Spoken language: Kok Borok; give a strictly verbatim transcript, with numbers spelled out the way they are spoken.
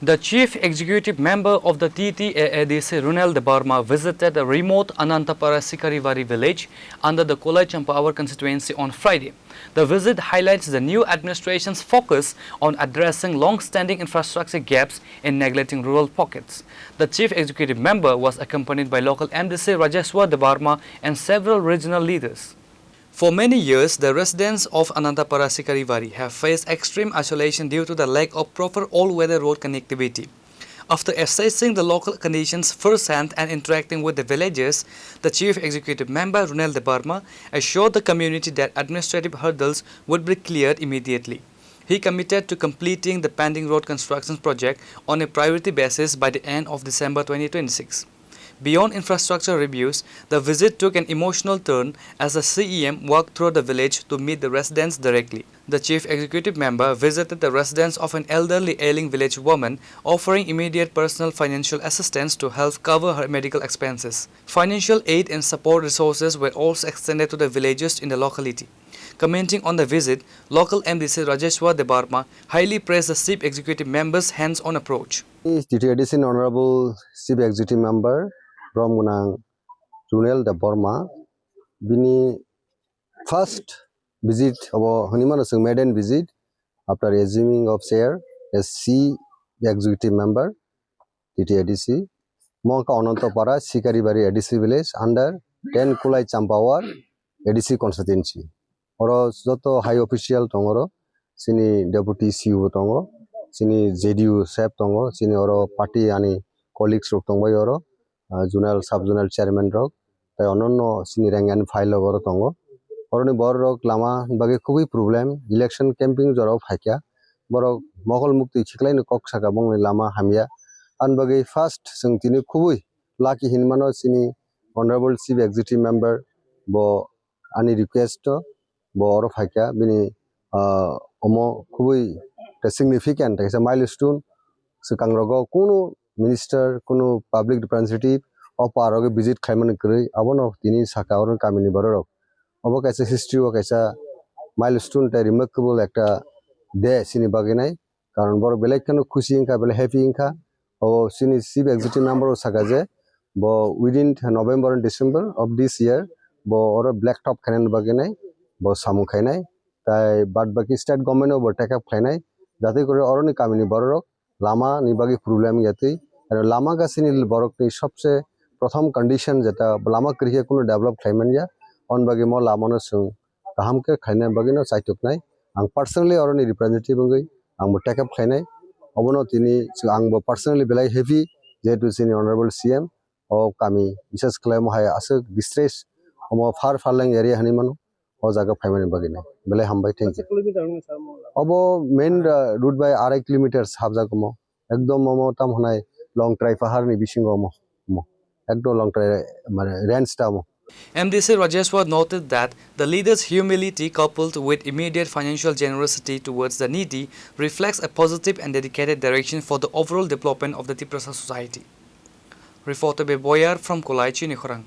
The chief executive member of the T T A A D C, Runel Debbarma, visited the remote Anantapara Sikaribari village under the Kolai Champawar constituency on Friday. The visit highlights the new administration's focus on addressing long-standing infrastructure gaps in neglecting rural pockets. The chief executive member was accompanied by local M D C Rajeshwar Debbarma and several regional leaders. For many years, the residents of Anantapara Sikaribari have faced extreme isolation due to the lack of proper all-weather road connectivity. After assessing the local conditions firsthand and interacting with the villagers, the chief executive member, Runel Debbarma, assured the community that administrative hurdles would be cleared immediately. He committed to completing the pending road construction project on a priority basis by the end of December twenty twenty-six. Beyond infrastructure reviews, the visit took an emotional turn as the C E M walked through the village to meet the residents directly. The chief executive member visited the residence of an elderly ailing village woman, offering immediate personal financial assistance to help cover her medical expenses. Financial aid and support resources were also extended to the villagers in the locality. Commenting on the visit, local M D C Rajeshwar Debbarma highly praised the chief executive member's hands-on approach. T T A D C ni Honorable Chief Executive Member, Bromgunang Runel Debbarma, bini first visit, abo hwnwi mano chwng maiden visit after assuming of chair as Chief Executive Member, T T A D C. Mo wngkha Anantapara, Sikaribari A D C village under ten Kulai Champawar A D C constituency. Oro joto high official tongo oro, chini deputy C E O bo tongo, chini J D U sep tongo, chini oro party ani colleagues rok tongbai oro, ah, zonal, sub zonal chairman rok, tei ononno chini rank and file rok oro tongo. Oroni borok rok lama bagwi kubui problem, election camping jorao phaikha, borok mokol muktwi khiklaino kok saka bongni lama hamya. Ani bagwi first chwng tini kubui lucky hinmano chini Honorable Chief Executive Member bo ani request o bo oro phaikha, bini, ah, omo kubui khe significant, kaisa milestone. Swkang rogo kunu minister, kunu public representative o par rogo visit khlaimani kwrwi, abono tini saka oro kamini borok rok. Obo kaisa history o kaisa milestone tei remarkable ekta day chini bagwi nai. Karon borok belai kheno khusi wngkha, belai happy wngkha. O chini chief executive member o saka je bo within November and December of this year bo oro black top khainani bagwi nai bo samung khainai. Tai bad baki state government o bo take up khainai. Jate kore oroni kamini borok rok lama ni bagwi problem yatwi. Aro lama gasini borok ni sobse prothom condition jeta lama kwrwikhe kunu develop khlai manya. On bagwi mo lama no chwng kaham khe khaina bagwi no chaitok nai. Ang personally oroni representative wngwi ang bo take up khlainai. Obono tini ang bo personally belai happy, jehetu chini honorable C M o kami, bises khlai mo hai aswk distress, omo far farlang area hinwi mano, o jaga phaimani bagwi nai. Belai hambai, thank you. Obo main, uh, route bai arai kilometers habjak omo. Ekdom omo tam hwnai Longtrai pahar ni bisingo omo, omo. Ekdom Longtrai, mane, range ta omo. M D C Rajeshwar noted that the leader's humility coupled with immediate financial generosity towards the needy reflects a positive and dedicated direction for the overall development of the Tiprasa society. Reporter Beboyar from Kolai, Chinikhorang.